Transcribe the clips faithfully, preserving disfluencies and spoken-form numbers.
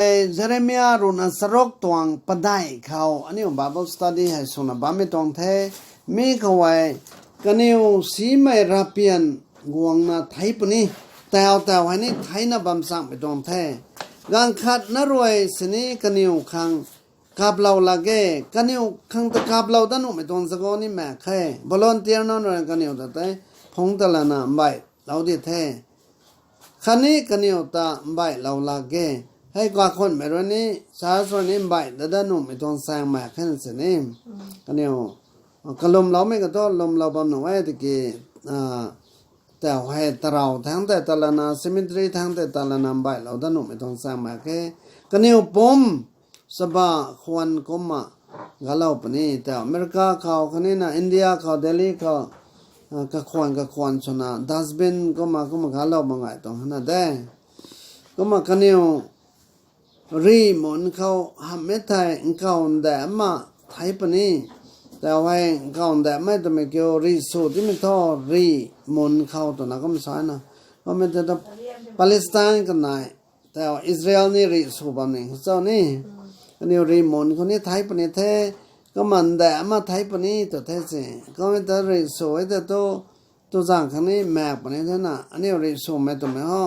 Jeremia ruhna charuk tuang padeih khou aniu Bible study hei swna bammei tuang the. Mi khou hei kaniw simei rapian guangna thei puni, tau tau hei ni theina bam changmei tuang the. Ganv khat na rui sini kaniw khang kaplou lak ge, kaniw khang ta kaplou dat nuhmei tuang zagou ni mak khe. Volunteer nunc rui kaniw ta tei phungc ta lana mbeih lou di the. Khatni kaniw ta mbeih lou lak ge. Hei kakhunmei rui ni, church rui ni mbeih dat dat nuhmei tuang chaeng mak khe na sini. Kaniw kalumloumei ka thu lwmlou bam nuh e tiki, tau hei tarou thangc tei ta lana, cemetery thangc tei ta lana mbeih lou dat nuhmei tuang chaeng mak khe. Kaniw pumc chaba khwan kumna galou puni, tau America khou, khatni na India khou, Delhi khou, kakhwan kakhwan swna dustbin kumna kumna galou bam gay tuang hana de. Kumna kaniw rih mun khou hamhmei thei nkaw nda ma thei puni. Tau hei nkaw nda mei twmei kiu rih sw timei thu rih mun khou twna kum sa na. Kummei tei tu Palestine kanei, tau Israel ni rih sw bam ni khou cho ni. Kaniw rih mun khou ni thei puni the, kumna nda ma thei puni tw the si. Kummei ta rih sw e tei tu, tu zaeng khang ni mak puni the na, aniu rih swmei twmei ho.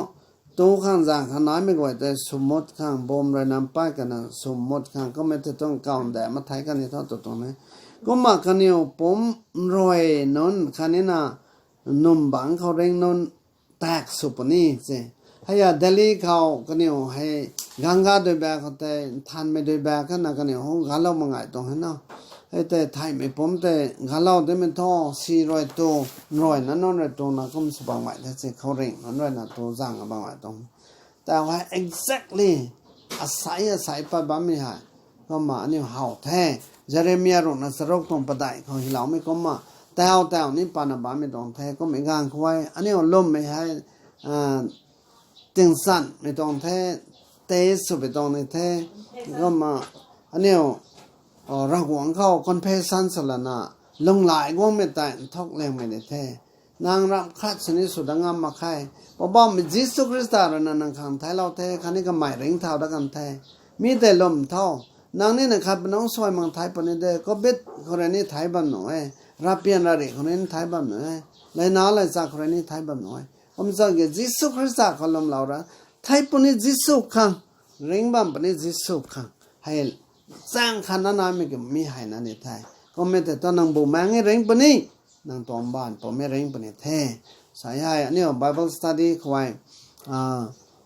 Tu khang zaeng khang naimei guay tei swmut khang bum rui nam pat kana swmut khang kummei tei tuang kawn de ma thei kan ni tho tu tuang e. Kumna kaniw pumc nrui nunc khatni na num bangc khou ring nunc tak sw puni se. Hei a Delhi khou kaniw hei Ganga dui bak khou tei nthanmei dui bak khatna kaniw hou galou mak gay tuang hei na. Hei tei theihmei pumc tei galou timei thu si rui tu, nrui na nunc rui tu na kum sw bam gay the se, khouringh nunc rui na tu zaeng bam gay tuang. Tau hei exactly asei asei pat bammei hei kumna aniu how the. Jeremia ruhna charuk tuang padeih khou hyloumei kumna tau tau ni patna bammei tuang the. Kummei ganv khou hei aniu lwmmei hei tingsanmei tuang the, tei swmei tuang ni the. Kumna aniu Ravguangc khou confession sw lana, lunghlaic guangmei tei nthuk liangmei ni the. Nang ramh khat sini sw dat ngam mak khe. Poubauhmei Jisu Khrista rui na nang khang theiclou the, khatni kamei ringcthau dat kan the. Mi tei lwm tho. Nang ni na khat panungc suai mak thei puni de, covid khou rui ni thei bam nuh e, rapian rarih khou rui ni thei bam nuh e, leina laicha khou rui ni thei bam nuh e. Kum chang ki Jisu Khrista khou lwmlou ra, thei puni Jisu khang, ringc bam puni Jisu khang. Hei chaeng khat na namei ki mi hei na ni the. Kummei tei tu nang bumaengc e ringc puni, nang tuang baanv pumc e ringc puni the. Sa hei aniu Bible study khou hei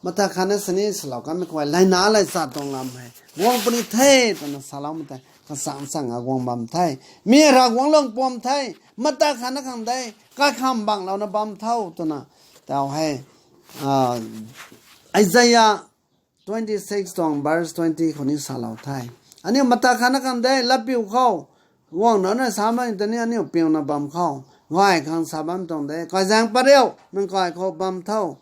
mata khatna sini salou kanmei khou hei leina laicha tuang lam hei guang puni the twna saloumei tei kachang chang a guang bam the. Mi Ravguangc lung puam the. Mata khatna khang de, kaikham banglouna bam tho twna tau hei Isaiah twenty six tuang verse twenty khou ni salou the. Aniu mata khatna khang de latpiu khou guang nunc rui samei ta ni aniu piuna bam khou gay khang sa bam tuang de, kaizaeng pat riu, nang kai khou bam tho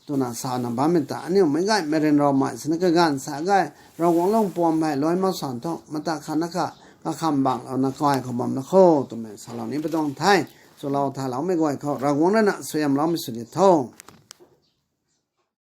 twna sana bammei ta aniu meic gaymei ryanramei sini kaganv sa gay Ravguangc lung puam hei luai mak san thu mata khatna kha kakham banglouna kai khou bam la kho twmei salou ni pi tuang the. Swlou thaloumei guay khou Ravguangc rui na suaihiamloumei sw di tho.